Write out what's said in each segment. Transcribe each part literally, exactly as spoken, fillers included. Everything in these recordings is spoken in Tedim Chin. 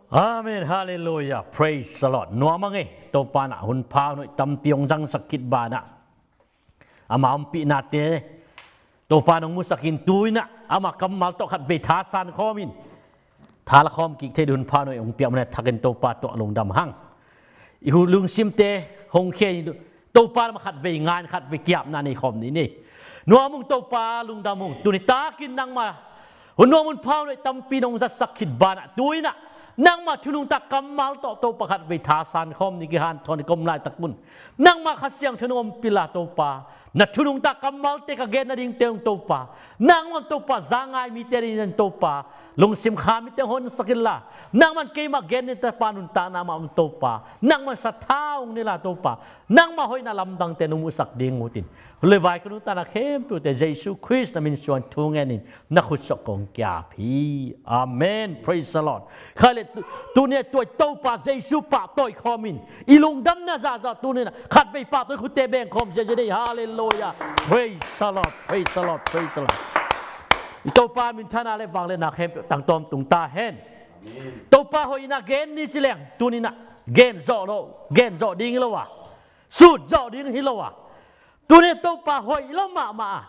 Amen. Halleluiah. Praise the Lord. Nuam a ngei Topa in ah hun pha hun hoih tampi hong zangsak khit banah ama ompihnate Topa in hong musak in, tu-in ah ama kammal tawh khatvei thasan khawm in, thala khawm kik thei ding hun pha hun hoih hong piak manin a thakin Topa tawh lungdam hang. I lungsimte hong khia in, Topa lam khatvei ngai in khatvei ki-apna nei khawm ni. Nuam ung Topa, lungdam ung. Tuni takin nangma hun nuam hun pha hun hoih tampi nong zatsak khit banah, tu-in ah nangma thu nungta kammal tawh Topa khatvei thasan khawm ni, kihanthawn ni. Ka om laitak un nangma Kha Siangtho nong ompih la Topa, na thu nungta kammalte ka gen nadingte ung Topa, nangman Topa za ngai mite dingin Topa, lungsim kha mite hong honsak inla, nangman keima gen ni Topa, nuntakna mah ung Topa, nangman sathau hong ni la Topa, nangma hoihna lamdangte nong musak ding ut in. Hun le vai, ka nuntakna khempeuhte Jesu Khrist na min suang thu ngenin na khut sungah kong ki-ap hi. Amen. Praise the Lord. Khai le tu, tuni a tua Topa Jesu pahtawi khawm in, i lungdamna zahzah tuni in ah khatvei pahtawi, khutte beng khawm ziazia dei. Halleluiah. Praise the Lord. Praise the Lord. Praise the Lord. I Topa minthanna le vangliatna khempeuh tang tawntung ta hen. Topa hoihna gen ni ci leng, tuni in ah gen zawh lo, gen zawh ding hi lo a, sut zawh ding hi lo a, tuni Topa hoih lo mahmah a,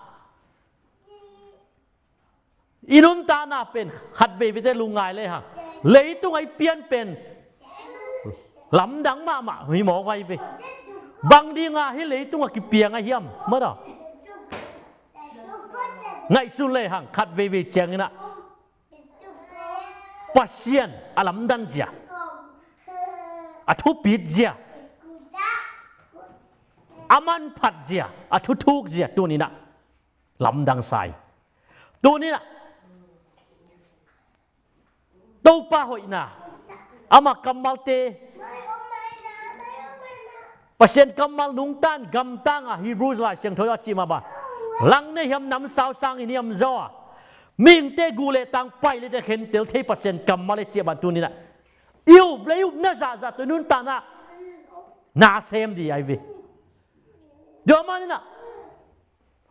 i nuntakna pen khatveivei te lungngai le hang, leitung a i pian pen lamdang mahmah hi mawk ahi ve. Bang dinga hih leitung a kipiang a hiam? Mawtaw, ngaihsun le hang, khatveivei ciangin ah Pasian a lamdang zia, a thupit zia, a manphat zia, a thuthuk zia tuni in ah lamdang sa hi. Tuni in ah Topa hoihna, ama kammalte, Pasian kammal nungta in gamtang a, Hebrews Lai Siangtho ah a cih mah bang, lang nei hiam, namsau sang in hiam zaw a, mihingte guh le tang, pai le dek khentel thei Pasian kammal e cih bang, tuni in ah i up le i upna zahzah tawh i nuntakna na sem ding ahi ve. Tua manin ah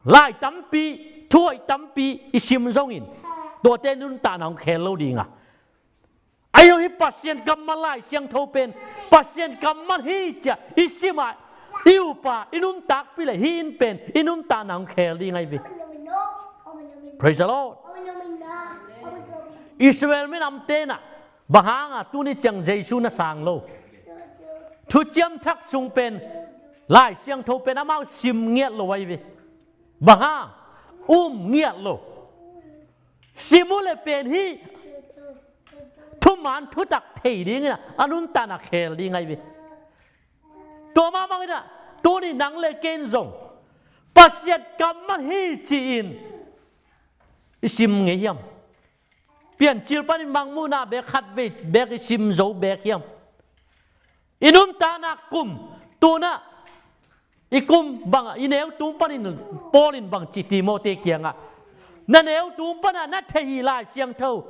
lai tampi, thu hoih tampi i sim zongin, tuate nuntakna hong khel lo ding a, ahi zong hih Pasian kammal, Lai Siangtho pen Pasian kammal hi ci-a i sim a, i up a, i nuntakpih le hih in pen i nuntakna hong khel ding ahi ve. Praise the Lord. Israel minamte in ah bang hanga tuni ciang Jesu na sang lo? Thuciam Thak sung pen, Lai Siangtho pen amau sim ngiat lo ahi ve. Bang hang? Um ngiat lo. Sim uh le pen hih thuman thutak thei dingin ah a nuntakna khel ding ahi ve. Tua mah bangin ah tuni nang le kei in zong Pasian kammal hi ci-in i sim ngei hiam? Piancil panin Mangmuhna bek khatvei bek i sim zo bek hiam? I nuntakna kum, tu-in ah i kum bang, i neu tung panin Paul in bang ci Timoti kiangah, na neu tung panah na theih hi Lai Siangtho,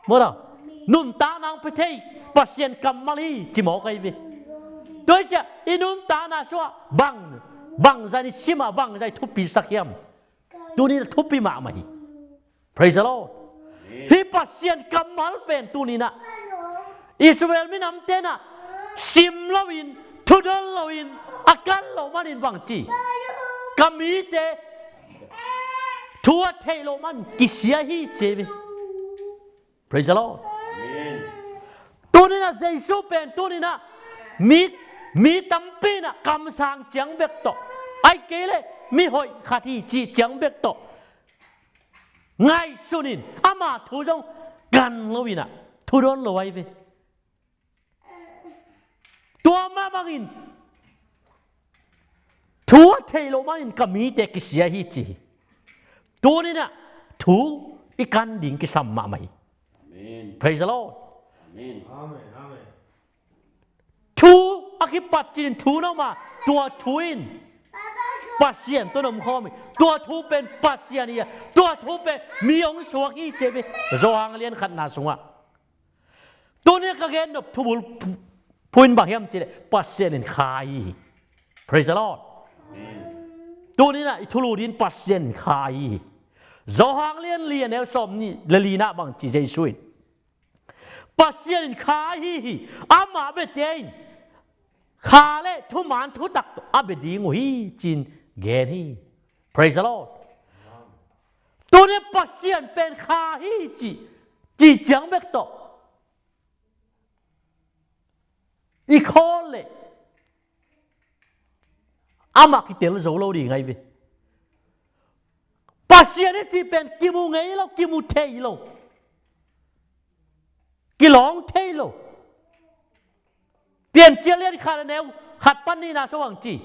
mawtaw, nuntakna hong pia thei Pasian kammal hi ci mawk ahi ve. Tua hi ciah i nuntakna sungah bang, bangzah in i sim a, bangzah in i thupisak hiam? Tuni in ah thupi mahmah hi. Praise the Lord. Hih Pasian kammal pen tuni in ah Israel minamte in ah sim loin, thudon loin, a kan loh manin bang ci, ka mite thu a theih loh man kisia hi ci hi. Praise the Lord. Tuni in ah Jesu pen tuni in ah mi, mi tampi in ah kamsang ciang bek tawh, ahih kei leh mihoih khat hi cih ciang bek tawh ngaihsun in, ama thu zong kan lo in ah thudon lo ahi ve. Tua mah bangin thu a theih loh manin ka mite kisia hi ci hi. Tuni in ah thu i kan ding kisam mahmah hi. Praise the Lord. Thu a kipat cinin thu na om a, tua thu in Pasian tawh na om khawm hi. Tua thu pen Pasian hi a, tua thu pen mi hong suak hi ci hi. Johan lian khatna sungah tuni a ka gen nop thubul phu-, phu in bang hiam cih leh Pasian in kha hi. Praise the Lord. Tuni in ah i thulu ding Pasian in kha hi. Johan lian li a neu sawmnih le lina bang ci Jesu in, Pasian in kha ahi hi. Amah biate in kha le thuman thutak tawh a bia ding uh hi ci-in gen hi. Praise the Lord. Tuni Pasian pen kha hi ci, ci ciang bek tawh i khawl le amah kitel zo lo ding ahi ve. Pasian i cih pen kimu ngei lo, kimu thei lo, kilawng thei lo. Piancil lian khat a neu khat pan nihna sung bang ci?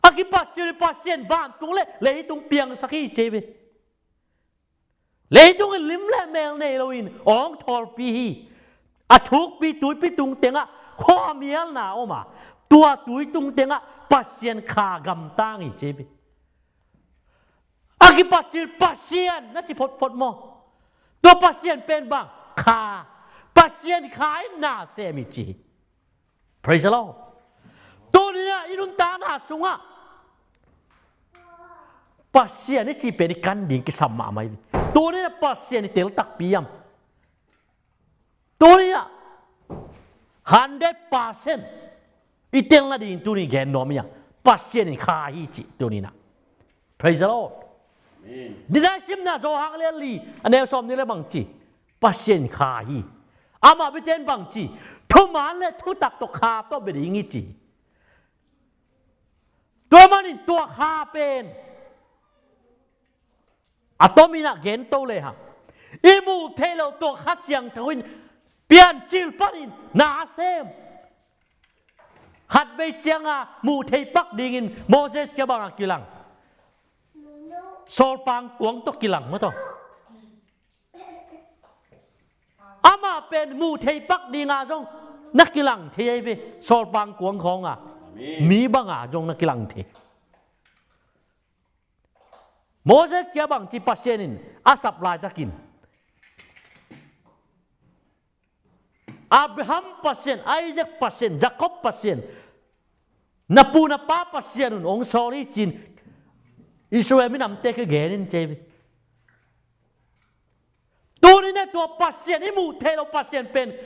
A kipat cil Pasian vantung le leitung piangsak hi ci ve. Leitung in lim le mel nei loin awng thawlpi hi. A thukpi tuipi tung tengah khuamialna om a, tua tui tung tengah Pasian kha gamtang hi ci ve. A kipat cil Pasian na ci photphot maw? Tua Pasian pen bang kha. Pasian kha in na sem hi ci hi. Praise the Lord. Tuni-ah i nuntakna sungah Pasian i cih pen i kan ding kisam mahmah hi. Tuni-ah Pasian i tel takpi hiam? Tuni-ah hundred percent i tel nading tuni gen nuam hi a, Pasian in kha hi cih tuni-ah. Praise the Lord. Amen. Nidang simna Johan lian li a neu sawmnih le bang ci? Pasian kha hi. Amah biate in bang ci? Thuman le thutak tawh kha tawh bia ding hi ci. Tua manin tua kha pen a tomin ah gen to lehang, i muh theih loh tua Kha Siangtho in Piancil panin na sem. Khatvei cianga muh thei pak dingin Moses kia banga kilang, sawlpang kuang tawh kilang maw tawh. Amah pen muh thei pak dinga zong na kilang thei ahi ve. Sawlpang kuang khawnga, amen, mi banga zong na kilang thei. Moses kia bang ci Pasian in a sap laitakin, Abraham Pasian, Isaac Pasian, Jacob Pasian, na pu na pa Pasian un hong sawl hi ci-in Israel minamte kigen in ci hi. Tuni-in tua Pasian, i muh theih loh Pasian pen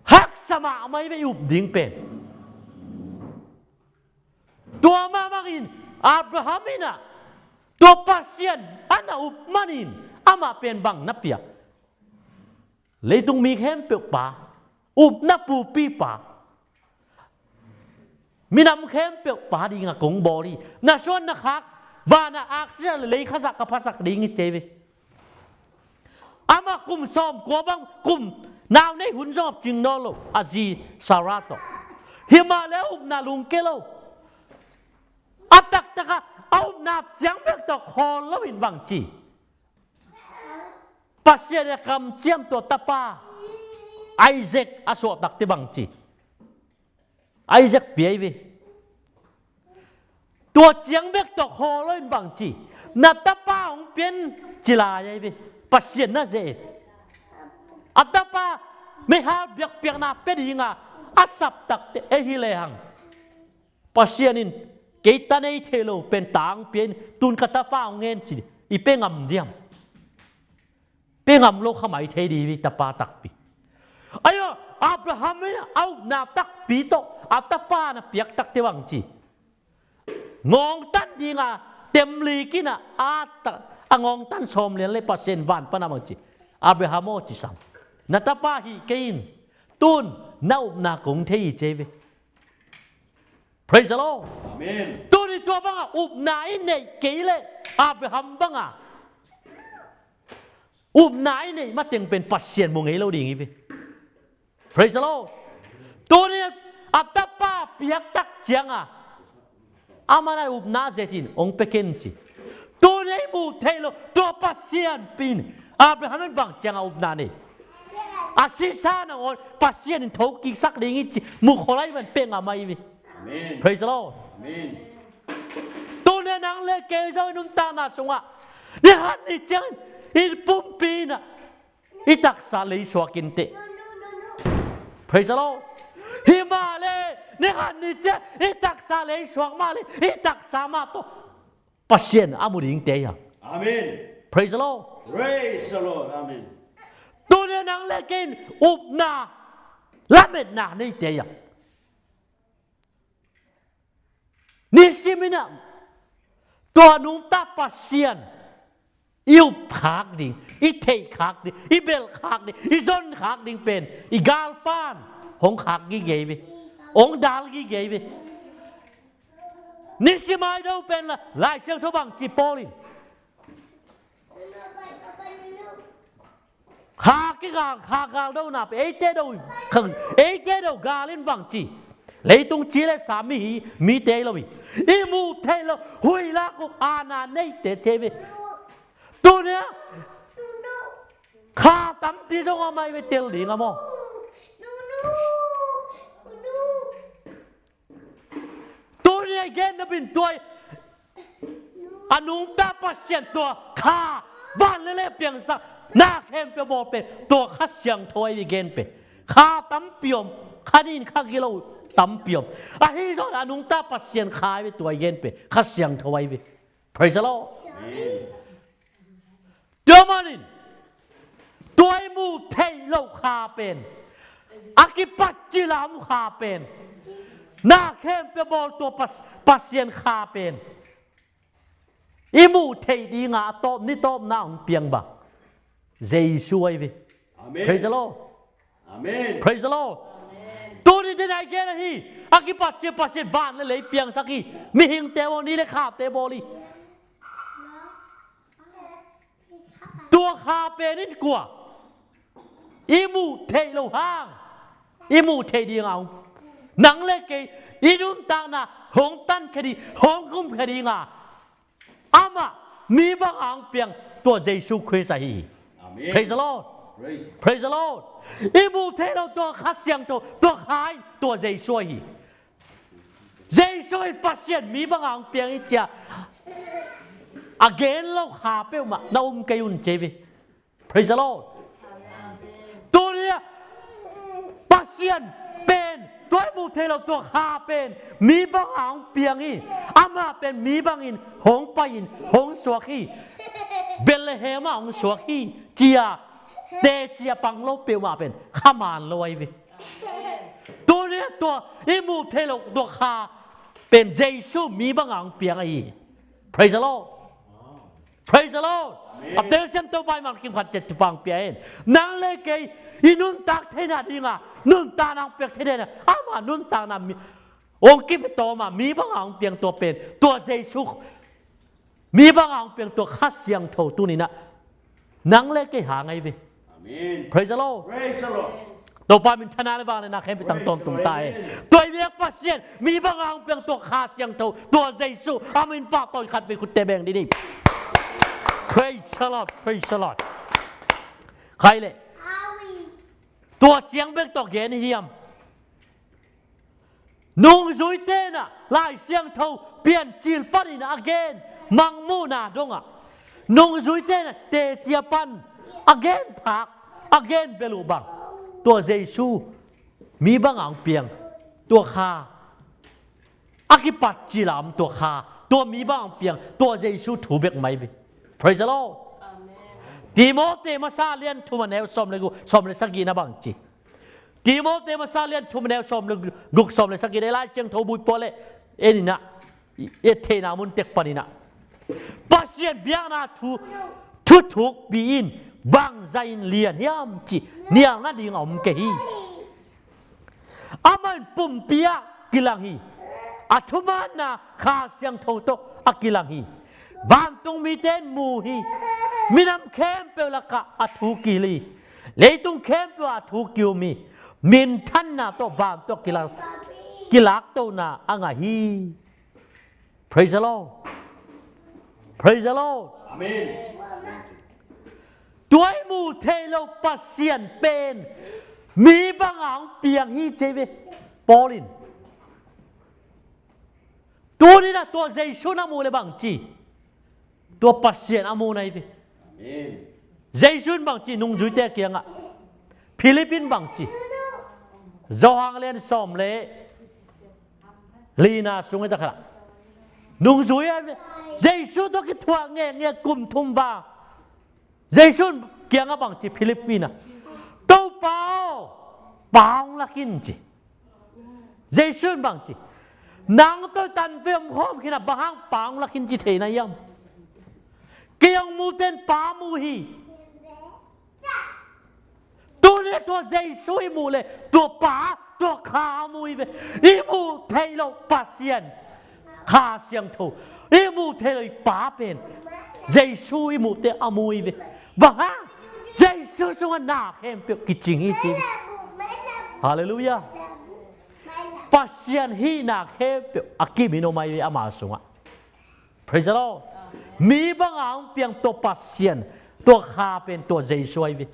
haksa mahmah hi ve, i up ding pen. Tua mah bangin Abraham in ah tua Pasian a na up manin amah pen bang na piak? Leitung mi khempeuh pa, upna pupipa, minam khempeuh pa dinga kong bawl hi. Na suan na khak, vana aksiah le lei khazak ka phasak ding hi ci hi ve. Amah kum sawmkua bang, kum nau nei hun zong a cing nawn lo, a zi Sarah tawh. Himahleh a upna lungkia lo. A taktaka a upna ciang bek tawh khawl loin bang ci? Pasian in a kamciam tua tapa Isaac a suahtakte bang ci? Isaac pia hi ve. Tua ciang bek tawh khawl loin bang ci? Na tapa hong pia in ci lai ahi ve. Pasian na ze-et, a tapa meihal biakpiakna pia dinga a saptakte ei hi lehang, Pasian in kei ta nei thei lo pen tangpia in, tun ka tapa hong ngen ci, i pia ngam diam? Pia ngam lo kha mai thei dih hi, tapa takpi. Ahi zongin Abraham in a upna takpi tawh a tapa na piak takte bang ci? Ngawngtan dinga temlik in a, a ta, a ngawngtan sawm lian le Pasian van pana bang ci? Abraham aw, ci sam, na tapa hih kei in, tun na upna kong thei hi ci hi ve. Praise the Lord. Amen. Tuni tua banga upna i neih kei leh Abraham banga upna i neih mateng pen Pasian mu ngei lo ding hi ve. Praise the Lord. Tuni a tapa piak tak cianga amah na upna zetin hong pia ken ci. Tuni i muh theih loh tua Pasian pen Abraham in bang cianga upna nei? A sisa nangawn Pasian in thokiksak ding hi ci, mukhawl ahi man pia ngam ahi ve. Amen. Praise the Lord. Amen. Tuni nang le kei zong i nuntakna sungah ni khat ni ciangin i pumpi in a i taksa leisuak inteh. Praise the Lord. Himahleh ni khat ni ciang i taksa leisuak mah le i taksa mah tawh Pasian a mu dingte hi hang. Amen. Praise the Lord. Praise the Lord. Amen. Tuni Nang le kei in upna, lametna neite hi a. Nisimin ah tua nungta Pasian i upkhak ding, i theihkhak ding, i belhkhak ding, i zonkhak ding pen i galpan hong khak gige hi ve. Hong dal gige hi ve. Nisim a i do pen la, Lai Siangtho bangci Paul in kha kigal, kha galdona pen eite do, eite do gal in bangci, leitung ci le sa mi hi, mite hi lo hi. I muh theih loh huih lak uh aana neite ci hi ve. Tuni a kha tampi zong a mai ve, tel ding a maw. Tuni a i gen na bin tua hi. A nungta Pasian tua kha, van le lei piangsak, na khempeuh bawl pen tua Kha Siangtho ahi ve, i gen pen. Kha tampi om, kha nih kha gilo tampi om. Ahi zong a nungta Pasian kha ahi ve, tua i gen pen Kha Siangtho ahi ve. Praise the Lord. Amen. Tua manin tua i muh theih loh kha pen, a kipat cil a om kha pen, na khempeuh bawl tua Pas-, Pasian kha pen i muh theih dinga a tawp ni tawpna hong piang bang Jesu ahi ve. Amen. Praise the Lord. Amen. Praise the Lord. Amen. Tuni den a i gen ahi, a kipat cil Pasian van le lei piangsak hi. Mihingte bawl, ni le khate bawl hi. Tua kha pen in kua? I muh theih loh hang i muh theih ding a om. Nang le kei i nuntakna hong tankhia ding, hong kumkhia dinga amah mi banga hong piang tua Jesu Khrist ahi hi. Amen. Praise the Lord. Praise. Praise the Lord. I muh theih loh tua Kha Siangtho, tua kha in tua Jesu ahi hi. Jesu in Pasian mi banga hong piang hi ci-a a gen loh kha peuhmah na um kei un ci hi ve. Praise the Lord. Tuni a Pasian pen tua i muh theih loh tua kha pen mi banga hong piang hi. Amah pen mi bangin hong pai-in hong suak hi. Bethlehem ah hong suak hi ci-a teci a pang lo peuhmah pen kha man lo ahi ve. Tuni a tua i muh theih loh tua kha pen Jesu mi banga hong piang ahi hi. Praise the Lord. Praise the Lord. Amen. A telsiam Topa i mangkim khat ciat thupha hong pia in. Nang le kei i nuntak theihna dinga nuntakna hong piak theihna dinga ama nuntakna mi, hong kipia tawma mi banga hong piang tua pen tua Jesu mi banga hong piang tua Kha Siangtho tuni-in ah nang le kei hang ahi ve. Amen. Praise the Lord. Praise the Lord. Topa min thana le vangliatna khempeuh tang tawntung ta hen. Praise the Lord. Amen. Tua i biak Pasian mi banga hong piang tua Kha Siangtho, tua Jesu, a min pahtawi khat vei khutte beng dih ni. Praise the Lord. Praise the Lord. Khai le. Tua ciang bek tawh gen hiam? Nungzuite in ah Lai Siangtho Piancil panin a gen, Mangmuhna dongah nungzuite in ah teci a pan a gen phak, a gen bel uh bang tua Jesu mi banga hong piang, tua Kha, a kipat cil a om tua Kha, tua mi banga hong piang, tua Jesu thu bek mah hi ve. Praise the Lord. Amen. Timote masa lian thum a neu sawm le guk, sawm le sagihna bang ci? Timote masa lian thum a neu sawm le guk, sawm le sagih, Lai Siangtho buai pua le, en in ah, i et theihna mun tek panin ah Pasian biakna thu, thuthukpi in bangzah in lian hiam cih nial nading a om kei hi. Amah in pumpi ah kilang hi. A thumanna Kha Siangtho tawh a kilang hi. Vantungmite in mu hi. Minam khempeuh lakah a thu kihilh hi. Leitung khempeuh ah a thu ki-um hi. Minthanna tawh van tawh kilak, kilaktohna a ngah hi. Praise the Lord. Praise the Lord. Amen. Tua i mu thei lo Pasian pen mi banga hong piang hi ci hi ve Paul in. Tuni-in ah tua Jesu na mu le bang ci? Tua Pasian a mu na hi ve. Amen. Jesu in bang ci nungzuite kiangah? Philip in bang ci? Johan lian sawm le lina sung i ta kha. Nungzui a, Jesu tawh kithuah ngekngek kum thum vang. Jesu in kiangah bang ci Philip in ah? Pa hong lak in ci. Jesu in bang ci? Nang tawh tanpeu om khawm khin a, bang hang Pa hong lak in ci thei na hiam? Kei hong mute in Pa mu hi. Tuni tua Jesu i muh leh tua Pa, tua Kha mu hi ve. I muh theih loh Pasian Kha Siangtho, i muh theih loh i Pa pen Jesu i muhte a mu hi ve. Bang hang? Jesu sungah na khempeuh kicing hi ci. Halleluiah. Pasian hihna khempeuh a kimin om ahi ve ama sungah. Praise the Lord. Mi banga hong piang tua Pasian, tua Kha pen tua Jesu ahi ve.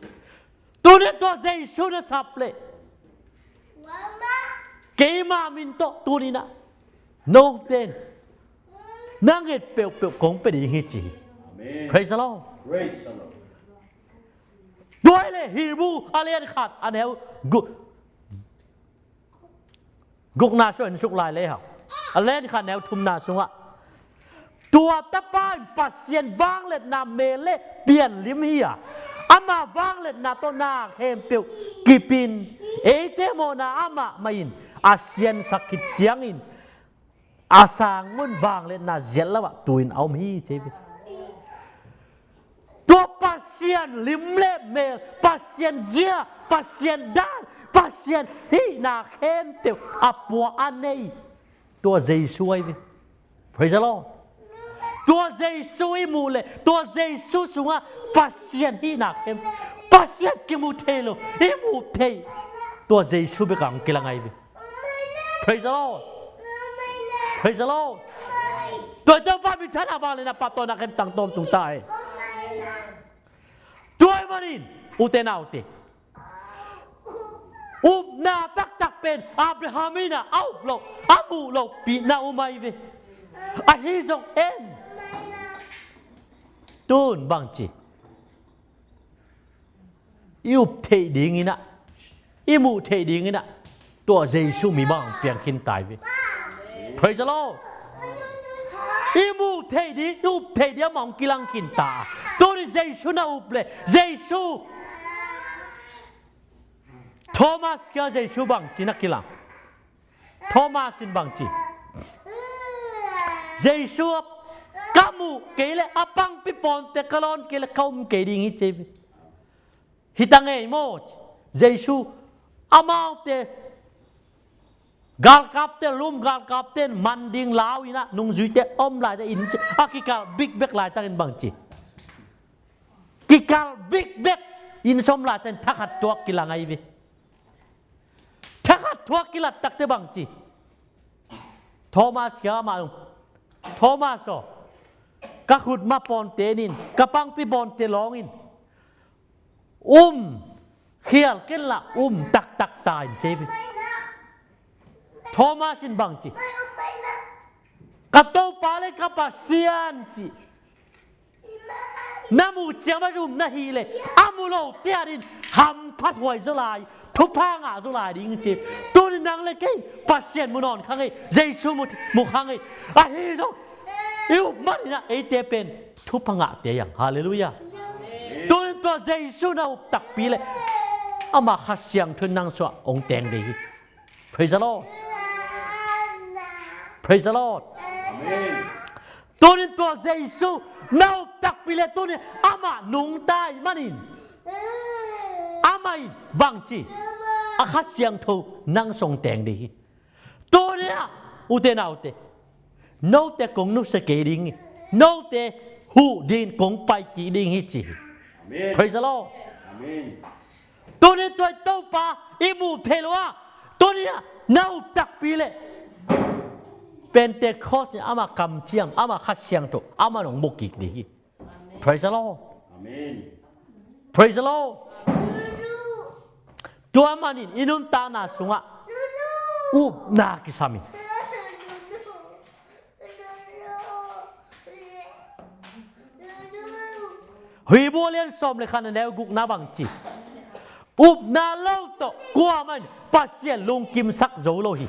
Tuni tua Jesu na sap leh keima min tawh tuni-in ah note in na nget peuhpeuh kong pia ding hi ci hi. Amen. Praise the Lord. Praise the Lord. Tua hi leh Hebru a lian khat a neu gu- gukna sungah en suk lai le hau. A lian khat neu thumna sungah, tua Tapa in Pasian vangliatna mel le pianlim hi a, ama vangliatna tawh na khempeuh kipin, eite mawhna amah mah in a siansak khit ciangin a sang mun vangliatna ziat lo ah tu-in a om hi ci hi. Tua Pasian lim le mel, Pasian zia, Pasian dan, Pasian hihna khempeuh a pua a nei tua Jesu ahi ve. Praise the Lord. Tua Jesu i muh leh tua Jesu sungah Pasian hihna khempeuh, Pasian kimu thei lo i muh theih, tua Jesu bek a hong kilang ahi ve. Praise the Lord. Praise the Lord. Tua Topa minthanna vangliatna pahtawina khen tang tawntung ta hi. Tua ahih manin ute naute, upna taktak pen Abraham in a up loh, a muh lohpih na um ahi ve. Ahi zong en, tun bangci i up theih dingin ah, i muh theih dingin ah tua Jesu mi bang piang khin ta hi ve. Praise the Lord. I muh theih ding, i up theih ding amah hong kilang khin ta. Tuni Jesu na up leh Jesu, Thomas kiang Jesu bangci na kilang? Thomas in bangci? Jesu, ka muh kei leh, a pangpi pawnte ka lawn kei leh ka um kei ding hi ci hi. Hi ta ngei maw? Jesu, amaute galkapte, Rom galkapte in man ding lau-in ah nungzuite om laitakin, a kikal bikbek laitakin bangci? Kikal bikbek inn sawm laitakin thakhat tuak kilang ahi ve. Thakhat tuak kilat takteh bangci? Thomas kiang amah, Thomas aw, ka khutma pawnte en in, ka pangpi pawnte lawng in. Um khial kenla, um taktak ta in ci hi ve. Thomas in bangci? Ka Topa le ka Pasian ci. Na muh ciang bang um na hih leh, a mu lote adingin hamphathuai zaw lai, thupha ngah zaw lai ding ci. Tuni nang le kei Pasian mu nawn kha ngei, Jesu mu, mu kha ngei. Ahi zong i up manin ah eite pen thupha ngahte hi hang. Halleluiah. Tuni tua Jesu na up takpi leh ama Kha Siangtho in nang sungah hong teng ding hi. Praise the Lord. Praise the Lord. Amen. Tuni tua Jesu na up takpi leh tuni amah nungta ahih manin, amah in bangci? A Kha Siangtho nang sungah hong teng ding hi. Tuni ah ute naute, note kong nusia kei ding hi, note huh dingin kong pai kik ding hi ci hi. Amen. Praise the Lord. Amen. Tuni tua i Topa i muh theih loh a, tuni ah na up takpi leh Pentecost in ama kamciam, ama Kha Siangtho, ama nong mu kik ding hi. Praise the Lord. Amen. Praise the Lord. Tua manin i nuntakna sungah upna kisam hi. Hebru lian sawm le khat a neu gukna bangci? Upna lo tawh kuamah in Pasian lungkimsak zo lo hi.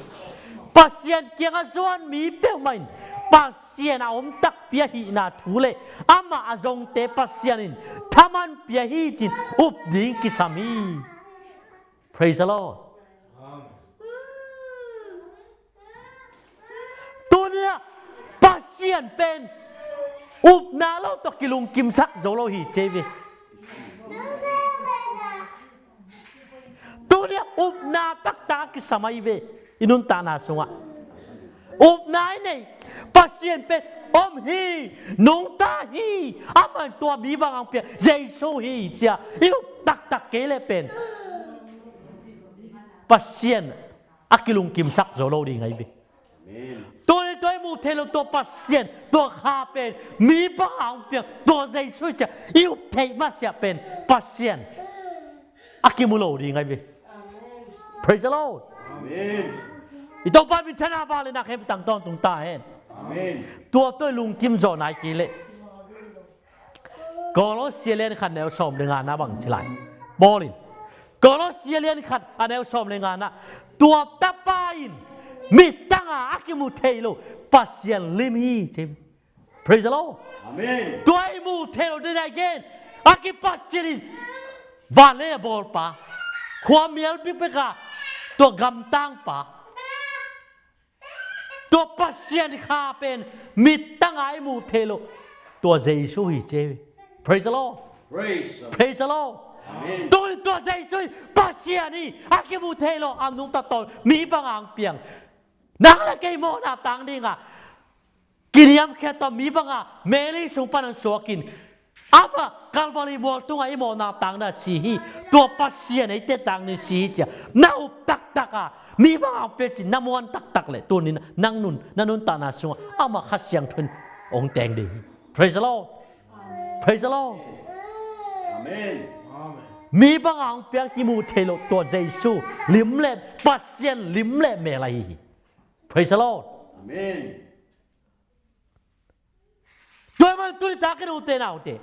Pasian kiangah zuan mi peuhmah in Pasian a om takpi ahihna thu le amah a zongte Pasian in thaman pia hi ci-in up ding kisam hi. Praise the Lord. Pasian pen upna lo tawh kilungkimsak zo lo hi ci hi ve. Tuni a upna taktak a kisam ahi ve. I nuntakna sungah upna i neih Pasian pen om hi, nungta hi. Amah in tua mi bang a hong piang Jesu hi ci a i up taktak kei leh pen Pasian a kilungkimsak zo lo ding ahi ve. Tuni tua i muh theih loh tua Pasian, tua Kha pen mi bang a hong piang tua Jesu hi ci a i up theih masiah pen Pasian a kimu lo ding ahi ve. Praise the Lord. I Topa minthanna vangliatna khempeuh tang tawntung ta hen. Tua tua i lungkim zawh nai kei leh Kolosia lian khat neu sawm le ngana bang ci lai? Paul in Kolosia lian khat a neu sawm le ngana, tua tapa in mittanga a kimu thei lo Pasian lim hi ci. Praise the Lord. Tua i muh thei lo ding a i gen a kipat cilin vanlei a bawlpa, khua mial bikbek a tua gamtangpa, tua Pasian Kha pen mittanga i muh thei lo tua Jesu hi ci. Praise the Lord. Praise the Lord. Tuni tua Jesu hi, Pasian hi a kimuh thei lo a nungta tawn mi bang a hong piang nang le kei mawhna tang dinga kiniamkhiat tua mi banga Mary sung pan hong suakin amah Calvary mual tungah i mawhna tangna si hi. Tua Pasian eite tangni si hi ci a na up taktaka mi banga hong pia ci na muan taktak leh tunin nang nun na nuntakna sungah amah Kha Siangtho in hong teng ding hi. Praise the Lord. Praise the Lord. Mi banga hong piang kimuh thei lo tua Jesu lim le Pasian lim le mel ahi hi. Praise the Lord. Tua man tuni takin ute naute,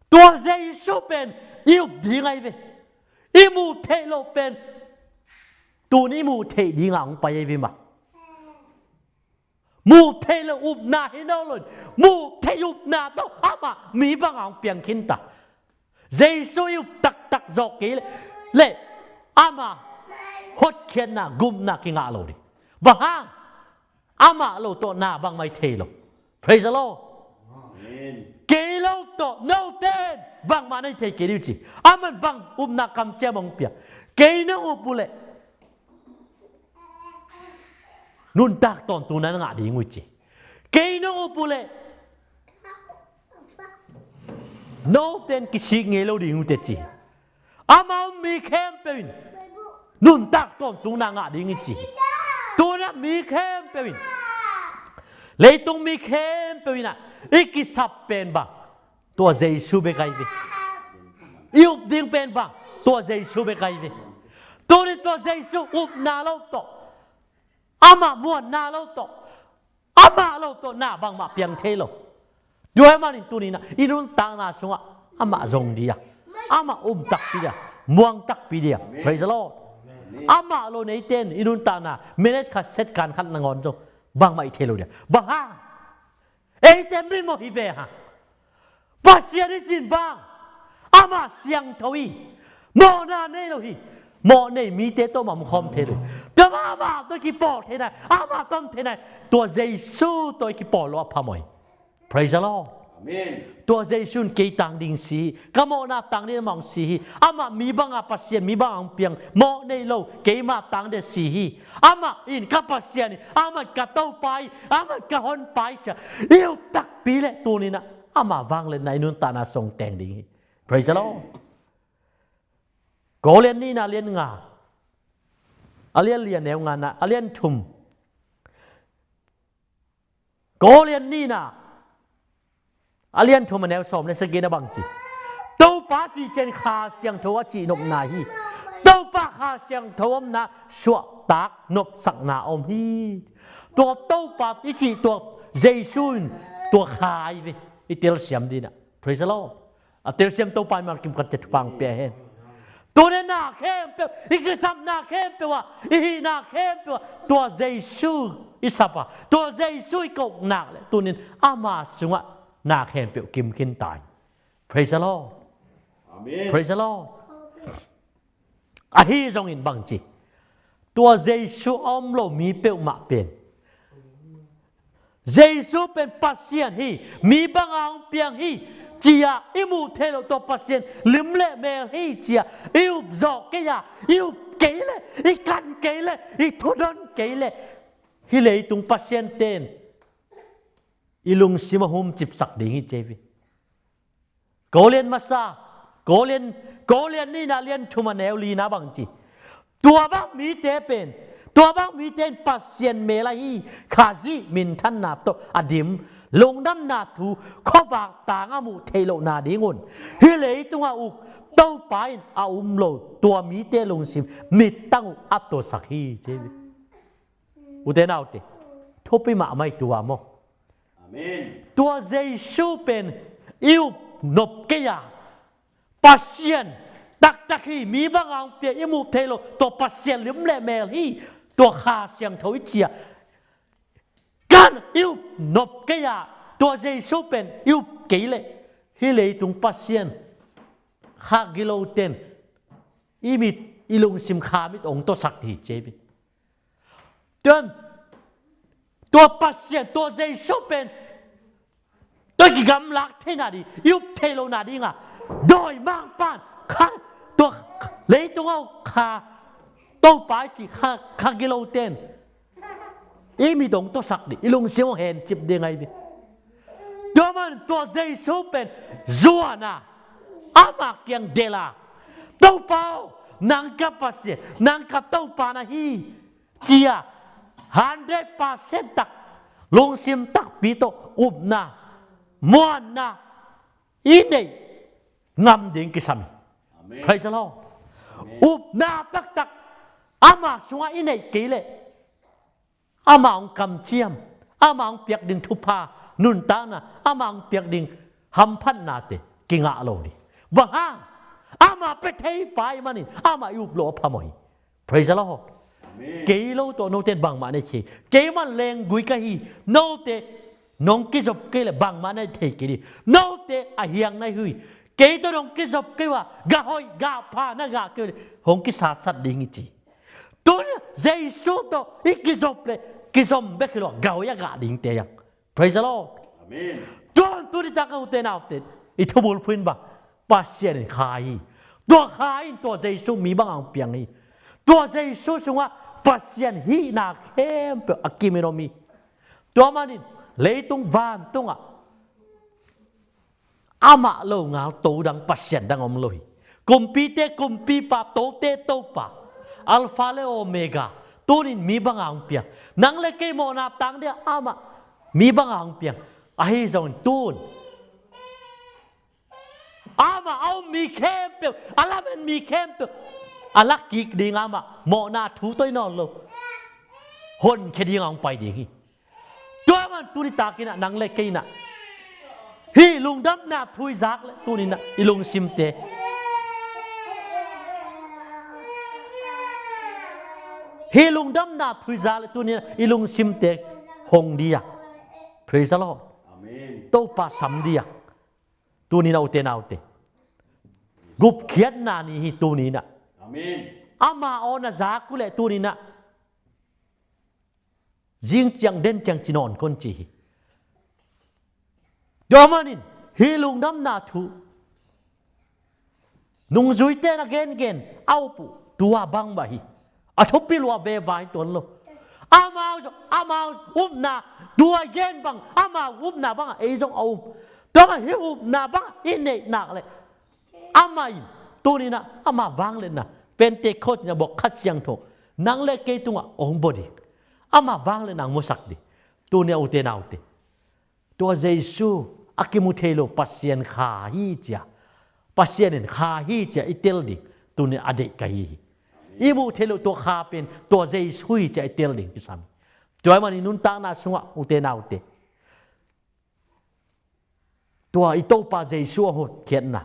tua Jesu pen i up ding ahi ve. I muh theih loh pen tuni i muh theih dinga hong pai ahi ve mah. Muh theih loh upna hi nawn lo in muh theih upna tawh amah mi banga hong piang khin ta. Jesu i up taktak zawh kei leh amah hotkhiatna gupna kingah lo ding. Bang hang? Amah lo tawh na bangmah i thei lo. Praise the Lord. Kei lo tawh note in bangmah na i thei kei ding uh ci. Amah in bang upna kamciam hong pia, kei nong up uh leh nuntak tawntungna na ngah ding uh ci. Kei nong up uh leh note in kisik ngei lo ding uh teh ci. Amah um mi khempeuh in nuntak tawntungna ngah ding hi ci. Tuna mi khempeuh in, leitung mi khempeuh in ah i kisap pen bang? Tua Jesu bek ahi ve. I up ding pen bang? Tua Jesu bek ahi ve. Tuni tua Jesu upna lo tawh, amah muanna lo tawh, amah lo tawh na bangmah piang thei lo. Tua ahih manin tuni-in ah i nuntakna sungah amah zong ding a, amah um takpi ding a, muang takpi ding a. Praise the Lord. Amah lo neite in i nuntakna minute khat, second khat nangawn zong bangmah i thei lo ding a. Bang hang? Eite mimawh hi ve hang. Pasian i cih bang, amah siangtho hi. Mawhna nei lo hi. Mawh nei mite tawh mah om khawm thei lo hi. Tua mah amah tawh i kipawl thei nai, amah tawh om thei nai. Tua Jesu tawh i kipawl lo a phamawh hi. Praise the Lord. Tua Jesu in kei tang ding si hi. Ka mawhna tang ding amah hong si hi. Amah mi banga Pasian mi banga hong piang, mawh nei lo, keima tang ding si hi. Amah in ka Pasian hi, amah in ka Topa hi, amah in ka Honpa hi ci-a i up takpi leh tuni-in ah ama vangliatna i nuntakna sung teng ding hi. Praise the Lord. Korin nihna a lian nga, a lian li a neu nga-na, a lian thum. Korin nihna a lian thum a neu sawm le sagihna bang ci? Topa cih ciang Kha Siangtho a cihnopna hi. Topa Kha Siangtho omna suahtak nopsakna om hi. Tua Topa i cih tua Jesu in tua Kha ahi ve. I telsiam ding ah. Praise the Lord. A telsiam Topa in mal kimkhat ciat thupha hong pia hen. Tuni-in na khempeuh, i kisapna khempeuh ah, i hihna khempeuh ah tua Jesu i sap a, tua Jesu i koh nak leh tuni-in ama sungah na khempeuh kim khin ta hi. Praise the Lord. Praise the Lord. Ahi zongin bang ci? Tua Jesu a om lo mi peuhmah pen Jesu pen Pasian hi, mi banga hong piang hi, ci-a i muh theih loh tua Pasian lim le mel hi ci-a i up zawh kei a, i up kei leh, i kan kei leh, i thudon kei leh, hih leitung pasiante in i lungsim a humcipsak ding hi ci hi. Korin masa, Korin, Korin nihna lian thum a neu lina bang ci. Tua bang mite pen, tua bang mite in Pasian mel ahi Khazih minthanna tawh a dim, lungdamna thu khuavak tang a muh theih lohna dingun hih leitungah uk Topa in a um lo tua mite lungsim mittang uh a tuasak hi ci hi. Ute naute, thupi mahmah hi tua maw? Amen. Tua Jesu pen i up nop kei a, Pasian taktak hi, mi banga hong piang, i muh theih loh tua Pasian lim le mel hi, tua Kha Siangtho i ci a, kan i up nop kei a, tua Jesu pen i up kei leh hih leitung pasian kha gilote in i mit, i lungsim kha mit hong tuasak hi ci hi. Tua, tua Pasian, tua Jesu pen tua kigamlak theihna ding, i up theih lohna dingah dawimangpa'n kha, tua leitungah kha, Topa i cih kha, kha gilote in i mit hong tuasak ding, i lungsim hong hencip ding ahi hi. Tua man tua Jesu pen zuan a, ama kiang delh a, Topa aw, nang ka Pasian, nang ka Topa na hi, ci-a hundred percent tak, lungsim takpi tawh upna, muanna i neih ngam ding kisam hi. Amen. Praise the Lord. Amen. Upna taktak ama sungah i neih kei leh ama hong kamciam, ama hong piak ding thupha, nuntakna, ama hong piak ding hamphatnate kingah lo ding. Bang hang? Ama pia thei pa ahih manin ama i up loh a phamawh hi. Praise the Lord. Amen. Kei lo tawh note in bangmah na hi thei. Kei man lenggui ka hi. Note nong kizop kei leh bangmah na hi thei kei ding. Note a hiang na hi uh hi. Kei tawh nong kizop kei uh a, gah hoih gah pha na gah kei uh leh hong kisatsat ding hi ci. Tun Jesu tawh i kizop leh kizom bek hi lo a, gah hoih a gah dingte a. Praise the Lord. Amen. Tua tuni tak a ute naute, i thubulphuh in bang, Pasian in Kha hi. Tua Kha in tua Jesu mi banga hong piang hi. Tua Jesu sungah Pasian hihna khempeuh a kimin om hi. Tua manin leitung vantungah amah lo ngal to dang, Pasian dang om lo hi. Kumpite Kumpipa, tote Topa, Alpha le Omega, tunin mi banga hong piang. Nang le kei mawhna tang dia amah mi banga hong piang. Ahi zongin tun amah a um mi khempeuh, a lamen mi khempeuh a lakkik ding, amah mawhna thu tawh i nawl lo honkhia dinga hong pai ding hi. Tua man tuni takin ah nang le kei in ah hih lungdamna thu i zak leh tuni in ah i lungsimte, hih lungdamna thu i zak leh tuni in ah i lungsimte hong ding a. Praise the Lord. Amen. Topa sam ding a. Tuni in ah ute naute, gupkhiatna ni hi tuni in ah. Amen. Ama aw na zak uh leh tuni in ah zing ciang den ciang ci nawn kon ci hi. Tua manin hih lungdamna thu nungzuite na gengen a up uh tua bang mah hi. A thupi lua veva hi tuan lo. Amau zong amau upna tua i gen bang, amau upna bangah ei zong a um. Tua bang hih upna bangah i neih nak leh amah in tuni in ah ama vangliatna, Pentecost in ah bawk Kha Siangtho nang le kei tungah hong bawl ding, ama vangliatna hong musak ding. Tuni a ute naute, tua Jesu a kimu thei lo Pasian Kha hi ci a, Pasian in Kha hi ci a i tel ding tuni a deih ka hi hi. I muh thei lo tua Kha pen tua Jesu hi ci a i tel ding kisam hi. Tua ahih manin nuntakna sungah ute naute, tua i Topa Jesu a hotkhiatna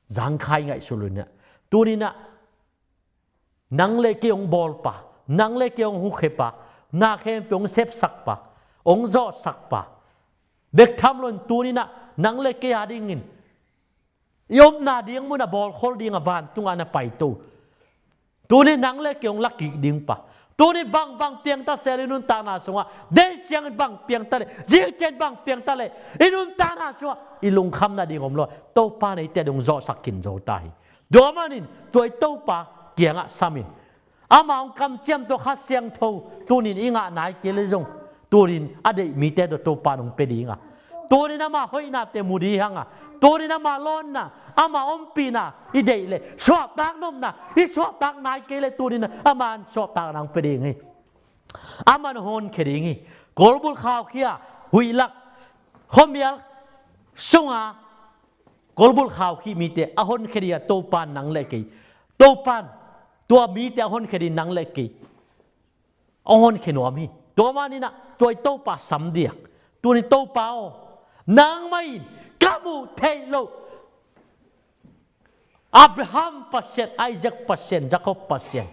zangkhai ngaihsut lo in ah, tuni in ah nang le kei hong bawlpa, nang le kei hong hukhepa, na khempeuh hong sepsakpa, hong zawhsakpa bek tham loin tuni in ah nang le kei adingin i omna ding munah bawlkhol dingah vantungah na paito, tuni nang le kei hong lakkik dingpa, Tuni bang bang piangta sel i nuntakna sungah, deih siangin bang piangta le, zingciang bang piangta le, i nuntakna sungah i lungkham nading om lo. Topa in eite ading zawhsak khin zo ta hi. Tua manin tua i Topa kiangah sam in. Ama hong kamciam tawh Kha Siangtho tunin i ngah nai kei le zong, tunin a deih mite tawh Topa in hong pia ding a, tunin ama hoihnate mu ding hi hang a, tunin ama lawnna, ama ompihna i deih le suahtak nopna i suahtak nai kei le, tunin ama suahtakna hong pia ding hi. Aman hong honkhia ding hi. Kolbulh khaukhia, huih lak, khuamial sunga kolbulh khaukhih mite a honkhia ding a, Topa in nang le kei, Topa in tua mite a honkhia ding nang le kei a honkhia nuam hi. Tua manin ah tua i Topa sam diak. Tuni Topa aw, nangmah in ka muh theih loh Abraham Pasian, Isaac Pasian, Jacob Pasian,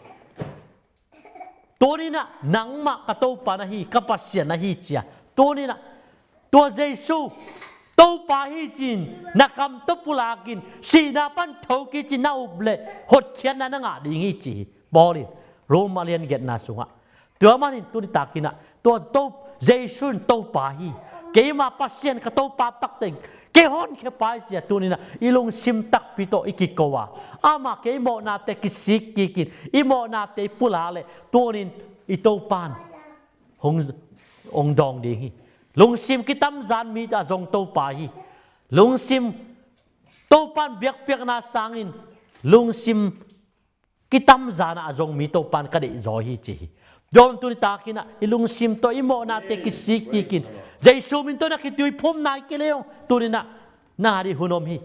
tunin ah nangmah ka Topa na hi, ka Pasian na hi ci a, tunin ah tua Jesu Topa hi ci-in na kam tawh pulakin, sihna pan thokik ci-in na up le hotkhiatna na ngah ding hi ci hi Paul in Rom a lian giatna sungah. Tua manin tuni takin ah tua To, Jesu in Topa hi, keima Pasian ka Topa takte kei honkhia pa hi ci a, tunin ah i lungsim takpi tawh i kiko a, amah kei mawhnate kisik kikin, i mawhnate i pulak le, tunin i Topa in hong, hong dawng ding hi. Lungsim kitamzan mi a zong Topa hi. Lungsim Topa in biakpiakna sangin lungsim kitamzan a zong mi Topa in ka deih zaw hi ci hi. Tua manin tuni takin ah i lungsim tawh i mawhnate kisik kikin, Jesu min tawh na kituiphum nai kei le zong, tunin ah na ding hun om hi.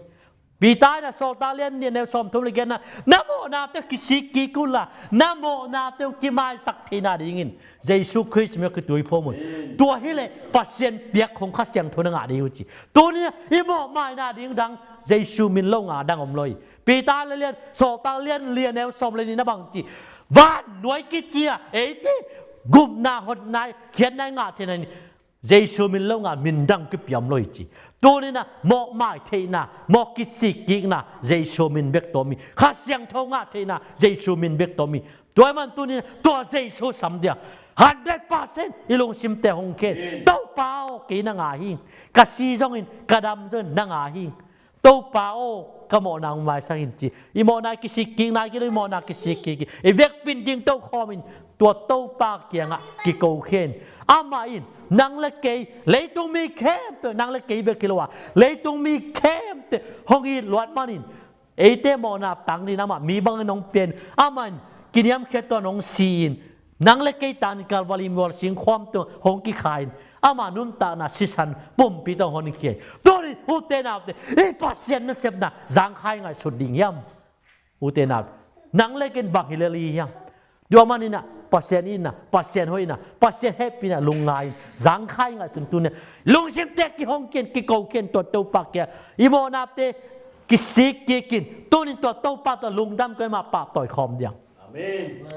Peter in a Sawltak lian nih a neu sawmthum le giatna, na mawhnate kisik kik unla, na mawhnate hong kimaisak theihna dingin Jesu Khrist min tawh kituiphum un. Tua hileh Pasian piak hong Kha Siangtho na ngah ding uh ci. Tunin ah i mawhmaina ding dang Jesu min lo ngah dang om lo hi. Peter le lian, Sawltak lian li a neu sawm le nih na bang ci, vannuai kici a eite gupna, hotna, khiatna i ngah theihna in Jesu min lo ngah min dang kipia om lo hi ci. Tunin ah mawhmai theihna, mawh kisik kikna Jesu min bek tawh om hi. Kha Siangtho ngah theihna Jesu min bek tawh om hi. Tua ahih manin tunin ah tua Jesu sam dia, hundred percent i lungsimte hong khen. Topa aw, kei na ngah hi. Ka si zongin, ka dam zongin na ngah hi. Topa aw, ka mawhna hong maisak in ci. I mawhna kisik kik nai kei lo, i mawhna kisik kik in, i vekpi in dingto khawm in tua Topa kiangah kiko khin. Amah in nang le kei, leitung mi khempeuh, nang le kei bek hi lo a, leitung mi khempeuh hong it luat manin eite mawhna tang dingin amah mi bangin hong pia in, amah in kiniamkhiat tawh hong si in, nang le kei tangin Kalvari mual singkhuam tungah hong kikhai in, ama nuntakna sisan pumpi tawh hong honkhia hi. Tunin ute naute, i Pasian nasepna zangkhai ngaihsut ding hiam? Ute naute, nang le kei in bang hi lel i hiam? Tua manin ah Pasian itna, Pasian hoihna, Pasian hehpihna lungngai in zangkhai ngaihsun. Tunin ah lungsimte kihong khin, kiko khin tua Topa kiang, i mawhnate kisik kik in, tunin tua Topa tawh lungdam kei mah pahtawi khawm ding. Amen.